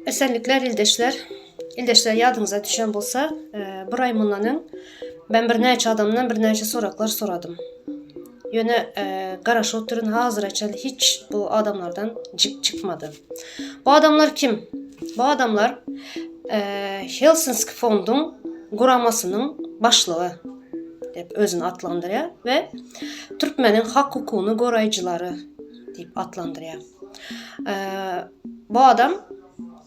Esenlikler ildeşler. Ildeşler ýadyňyza düşen bolsa, bir aý mundan öň men birnäçe adamdan birnäçe soraklar soradym. Ýöne garaşyp oturyn hazyra çenli hiç bu adamlardan jik çykmady. Bu adamlar kim? Bu adamlar Helsinski fonduň guramasynyň başlygy diýip özüni atlandyrýar we türkmeniň hak-hukugyny goraýjylary diýip atlandyrýar. Bu adam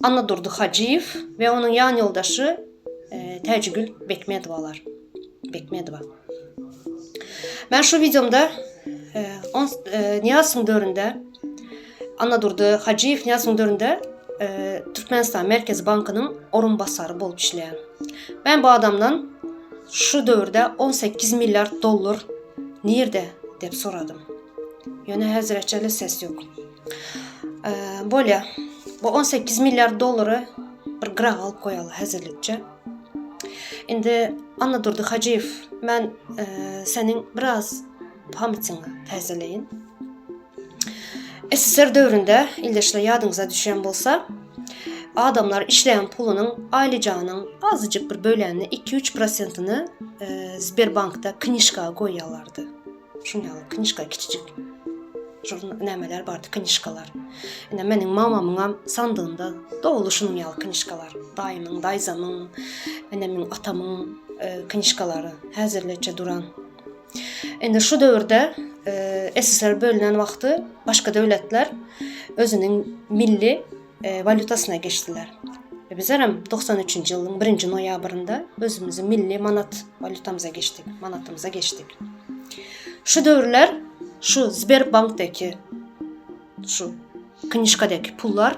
Annadurdy Hajyýew we onuň ýan ýoldaşy Täjigül Bekmedowalar. Bekmedowa. Men şu wideomda Nyýazowyň döwründe Annadurdy Hajyýew Nyýazowyň döwründe Türkmenistan Merkezi bankynyň orunbasary bolup işleýän. Men bu adamdan şu döwürde 18 milliard dollar nirde diýip soradym. Ýöne häzire çenli ses ýok. Bolýa. Bu 18 milliard dollary bir gyraga alyp goýaly häzirlikçe. Indi Annadurdy Hajyýew, men seniň biraz pamytyňy täzeleýin. SSR döwründe ildeşler ýadyňyza düşýän bolsa, adamlar işleýän pulunyň aýlyjanyň azajyk bir böleğini 2-3 prosentini Sberbankda knişka goýýarlardy. Şuň ýaly knişka kiçijik žurn nämeler bardy knişkalar. Ine meniň mamamyňam sandygynda doly şunuň ýaly knişkalar. Daýymyň, daýzamyň, enemiň, atamyň knişkalary häzirlikçe duran. Indi şu döwürde SSR bölünen wagty başga döwletler özüniň milli walýutasyna geçdiler. Bizlerem 93-nji ýylyň birinji noýabrynda özümizi milli manat walýutamyza geçdik, manatymyza geçdik. Şu döwürler şu Sberbankdaki şu knişkadaki pullar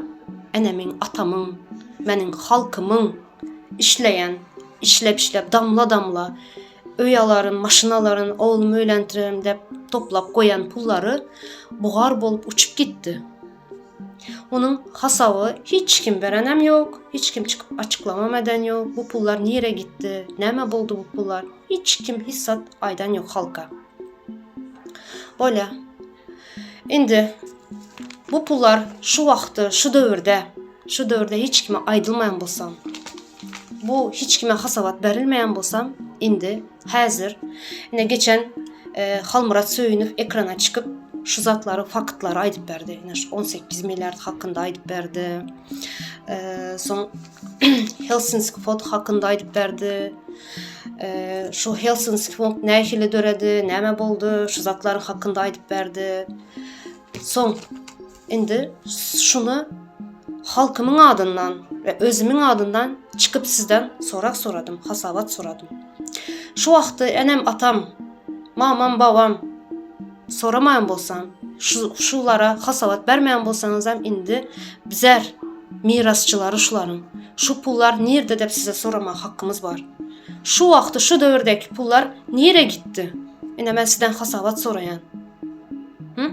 enemiň, atamyň, meniň halkymyň işleýän, işlep-işlep damla-damla öý alaryn, maşyn alaryn, oglumy öýlendirerin diýip toplap goýan pullary bugar bolup uçup gitdi. Onuň hasaby hiç kim berenem ýok, hiç kim çykyp açyklamam eden ýok, bu pullar nirä gitdi, näme boldy bu pullar, hiç kim hiç zat aýdan ýok halka. Bolýa. Indi bu pullar şu wagtda, şu döwürde, şu döwürde hiç kime aýdylmaýan bolsa, bu hiç kime hasabat berilmeýän bolsa, indi häzir ine geçen e, Halmyrat Söýünow ekrana çykyp şu zatlary, faktlary aýdyp berdi. Ine şu 18 milliard hakynda aýdyp berdi. E, soň Helsinki fond hakynda aýdyp berdi. E, şu Helsinki fond nähili döredi, näme boldy, şu zatlaryň hakynda aýdyp berdi. Soň indi şuny halkymyň adyndan we özümiň adyndan çykyp sizden sorag soradym, hasabat soradym. Şu wagty enem atam, mamam babam soramaýan bolsam, şu şulara hasabat bermeýän bolsaňyzam indi bizer mirasçylary şularyň şu pullar nirde dep size soramaga hakkymyz bar. Şu wagty şu döwürdäki pullar nirä gitdi? Ine men sizden hasabat soraýan. Hı?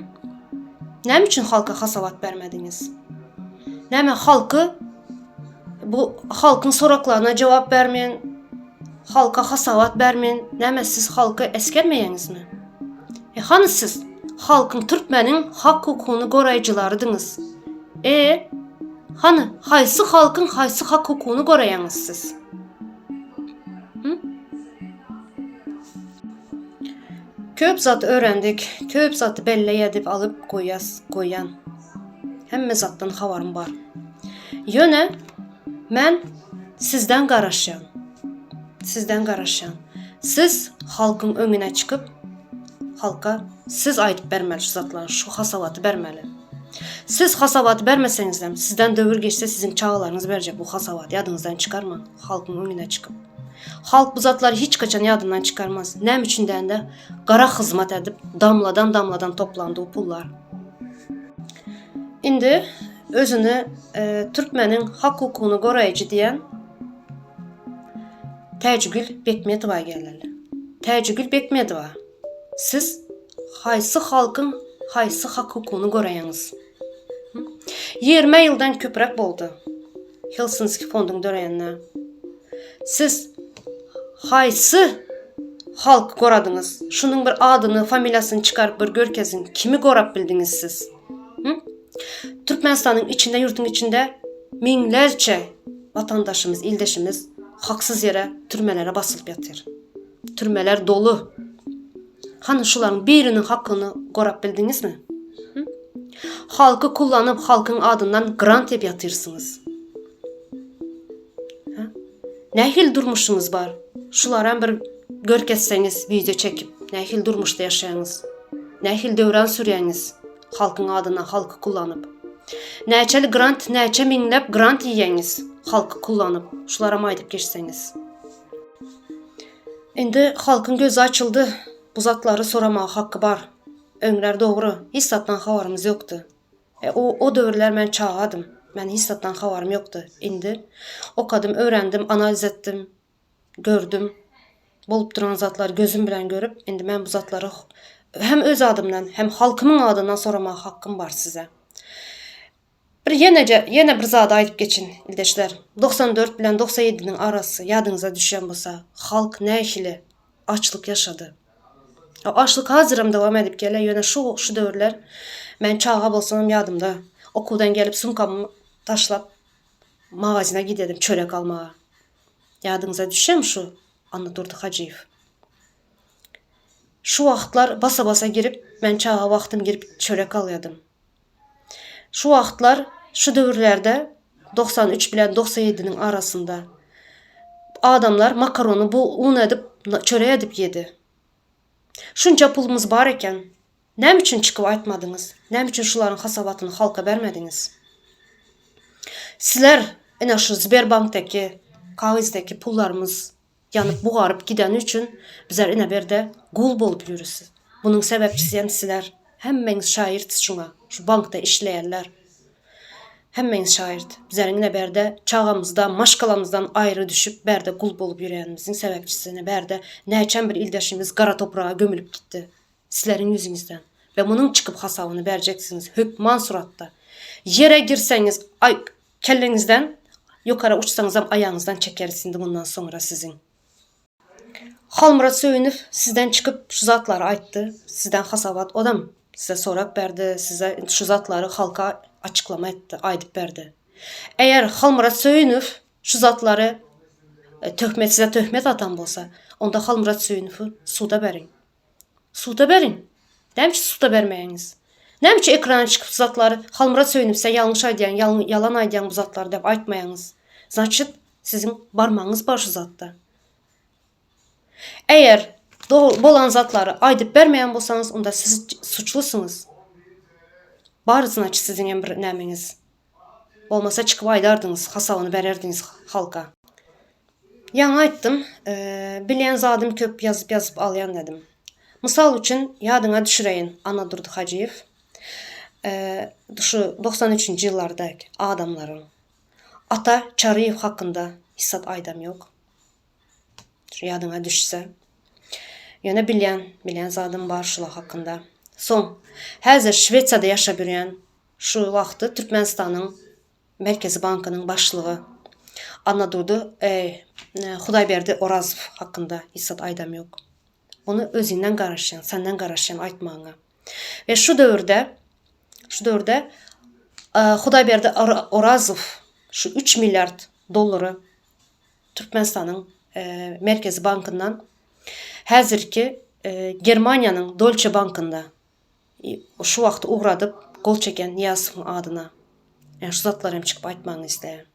Näme üçin halka hasabat bermediňiz? Näme halky bu halkyň soraklaryna jogap bermeýän, halka hasabat bermeýän, näme siz halky esgermeýäňizmi? E hany siz halkyň türkmeniň hak hukugyny goraýjylarydyňyz? E hany haýsy halkyň haýsy hak hukugyny goraýaňyz siz? Hı? Köp zat öwrendik, köp zaty belleý edip alyp goýas, goýýan. Hemme zatdan habarym bar. Ýöne men sizden garaşýan. Sizden garaşýan. Siz halkyň öňüne çykyp, halka siz aýdyp bermeli şu zatlary, şu hasabaty bermeli. Siz hasabaty bermeseňizem, sizden döwür geçse siziň çagalaryňyz berjek bu hasabaty, ýadyňyzdan çykarmaň, halkyň öňüne çykyp. Halk bu zatlary hiç haçan ýadyndan çykarmaz. Näme üçin dände gara hyzmat edip damladan damladan toplandy bu pullar. Indi özüni e, türkmeniň hak hukugyny goraýjy diýen Täjigül Bekmetowa geleli. Täjigül Bekmedowa, siz haýsy halkyň haýsy hak hukugyny goraýaňyz? 20 ýyldan köpräk boldy Helsinski fonduň döreýänine. Siz haýsy halk goradyňyz? Şunuň bir adyny, familiýasyny çykaryp bir görkeziň. Kimi gorap bildiňiz siz? Hı? Türkmenistanyň içinde, ýurduň içinde Müňlerçe watandaşymyz, ildeşimiz haksyz ýere türmelere basylyp ýatyr. Türmeler doly. Hany şularyň biriniň hakyny gorap bildiňizmi? Hı? Halky kullanyp, halkyň adyndan grant ýep ýatyrsyňyz. Hä? Nähili durmuşyňyz bar? Şularam bir görkezseňiz wideo çekip, nähili durmuşda ýaşaýaňyz? Nähili döwran sürýäňiz halkyň adyndan halky kullanyp? Näçeli grant, näçe müňläp grant iýýäňiz halky kullanyp? Şularam aýdyp geçseňiz. Indi halkyň gözi açyldy, bu zatlary soramaga haky bar. Öňler dogry, hiç zatdan habarymyz ýokdy. E, o, o döwürler men çagadym. Men hiç zatdan habarym ýokdy. Indi okadym, öwrendim, analiz etdim, gördüm. Bolup duran zatlary gözüm bilen görüp, indi men bu zatlary hem öz adymdan, hem halkymyň adyndan soramaga hakkym bar size. Bir ýeneje, ýene bir zady aýdyp geçin, ildeşler. 94 bilen 97-niň arasy ýadyňyza düşýän bolsa, halk nähili açlyk ýaşady. O açlyk hazirem dowam edip gelýär, ýöne şu şu döwürler men çaga bolsamam ýadymda, okuwdan gelip sumkamy taşlap magazine giderdim çörek almaga. Ýadyňyza düşýärmi şu Annadurdy Hajyýew? Şu wagtlar basa-basa girip, men çaga wagtym girip çörek alýadym. Şu wagtlar, şu döwürlerde 93 bilen 97-niň arasynda adamlar makarony bu un edip, çörek edip ýedi. Şunça pulumyz bar eken, näme üçin çykyp aýtmadyňyz? Näme üçin şularyň hasabatyny halka bermediňiz? Sizler ine şu Sberbankdaki, kagyzdaki pullarymyz ýanyp bugaryp gideni üçin bizler ine berde gul bolup ýörüs. Munuň sebäpçisi hem sizler. Hemmeňiz şaýyrts şuňa. Şu bankda işleýänler. Hemmeňiz şaýyrt. Bizleriň ine berde çagamyzdan, maşgalamyzdan aýry düşüp berde gul bolup ýörýänimiziň sebäpçisi ine berde näçem bir ildeşimiz gara topraga gömülip gitdi. Sizleriň ýüzüňizden. We munuň çykyp hasabyny berjeksiňiz hökman suratda. Ýere girseňiz aý Kelleňizden ýokara uçsaňyzam aýagyňyzdan çekeris indi mundan soňra siziň. Halmyrat Söýünow sizden çykyp şu zatlary aýtdy, sizden hasabat odam size sorap berdi, size şu zatlary halka açyklama etdi, aýdyp berdi. Eger Halmyrat Söýünow şu zatlary töhmet size töhmet atan bolsa, onda Halmyrat Söýünowy suda beriň. Suda beriň. Näme üçin suda bermeýäňiz? Näme üçin ekrana çykyp şu zatlary Halmyrat söýünip sen ýalňyş aýdýaň, ýalan aýdýaň bu zatlary diýip aýtmaýaňyz? Znaçit siziň barmagyňyz bar şu zatda. Eger bolan zatlary aýdyp bermeýän bolsaňyz onda siz suçlusyňyz. Bar znaçit siziň hem bir nämeňiz. Bolmasa çykyp aýdardyňyz, hasabyny bererdiňiz halka. Ýaňy aýtdym, bilýän zadym köp ýazyp-ýazyp alýan dedim. Mysal üçin, ýadyňa düşüreýin, Annadurdy Hajyýew, şu 93-nji ýyllarda adamlaryň Ata Çaryýew hakynda hiç zat aýdam ýok. Şu ýadyňa düşse. Ýöne bilýän, bilýän zadym bar şular hakynda. Soň, häzir Şwesiýada ýaşap ýörýän Şu wagty Türkmenistanyň Merkezi bankynyň başlygy Annadurdy Hudaýberdi Orazow hakynda hiç zat aýdam ýok. Ony özüňden garaşýan, senden garaşýan aýtmagyňa. We şu döwürde şu döwürde Hudaýberdi Orazow şu 3 milliard dollary Türkmenistanyň Merkezi bankyndan häzirki Germaniýanyň Dolçe bankynda Şu wagty ugradyp gol çeken Nyýazowyň adyna. Ýa şu zatlary hem çykyp aýtmagyňy isleýän.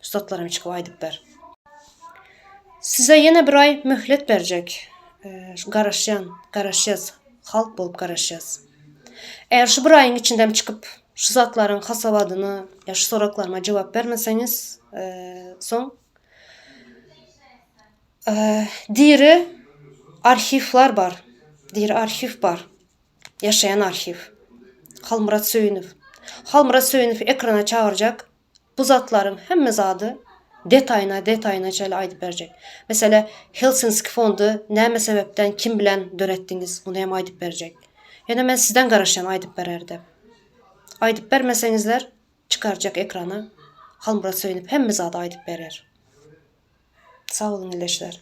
Şu zatlary hem çykyp aýdyp ber. Size ýene bir aý möhlet berjek. Şu garaşýan, garaşýas. Halk bolup garaşýas. Eger şu bir aýyň içinde hem çykyp şu zatlaryň hasabadyny ýa şu soraklaryma jogap bermeseňiz, soň Diri arhiwlar bar. Diri arhiw bar. Ýaşaýan arhiw. Halmyrat Söýünow. Halmyrat Söýünowy ekrana çagyrjak. Bu zatlaryň hemme zady detaýyna detaýyna çenli aýdyp berjek. Mesele Helsinski fondy näme sebäpden kim bilen döretdiňiz ony hem aýdyp berjek. Ýöne men sizden garaşýan aýdyp berer dep. Aýdyp bermeseňizler çykarjak ekrana Halmyrat Söýünow hemme zady aýdyp berer. Sag boluň ildeşler.